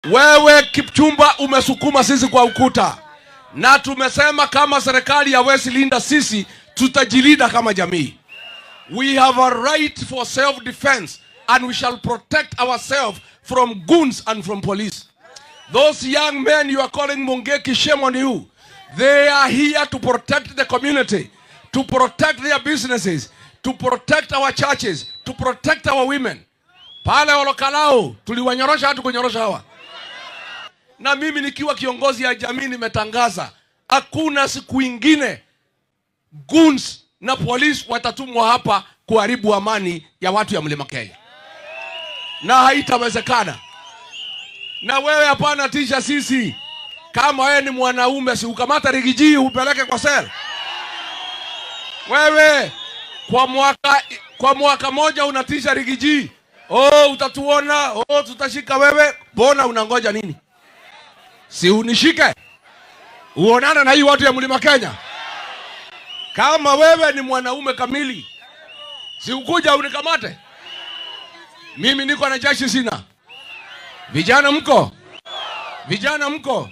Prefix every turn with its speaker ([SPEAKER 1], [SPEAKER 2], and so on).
[SPEAKER 1] Wewe Kipchumba umesukuma sisi kwa ukuta, na tumesema kama serikali hawezi linda sisi, tutajilinda kama jamii. We have a right for self defense and we shall protect ourselves from goons and from police. Those young men you are calling Mungiki, shame on you. They are here to protect the community, to protect their businesses, to protect our churches, to protect our women. Pale Ol Kalou tuliwanyorosha, hatukunyorosha hawa. Na mimi nikiwa kiongozi ya jamii nimetangaza hakuna siku ingine goons na polisi watatumwa hapa kuharibu amani ya watu ya Mlima Kenya, na haitawezekana. Na wewe hapana tisha sisi. Kama wewe ni mwanaume, si ukamata Riggy G upeleke kwa cell. Wewe kwa mwaka moja unatisha Riggy G. Oh, utatuona, oh, tutashika wewe. Mbona unangoja nini? Si unishike uonane na hii watu ya Mlima Kenya. Kama wewe ni mwanaume kamili, si ukuja unikamate. Mimi niko na jeshi sina. Vijana mko? Vijana mko?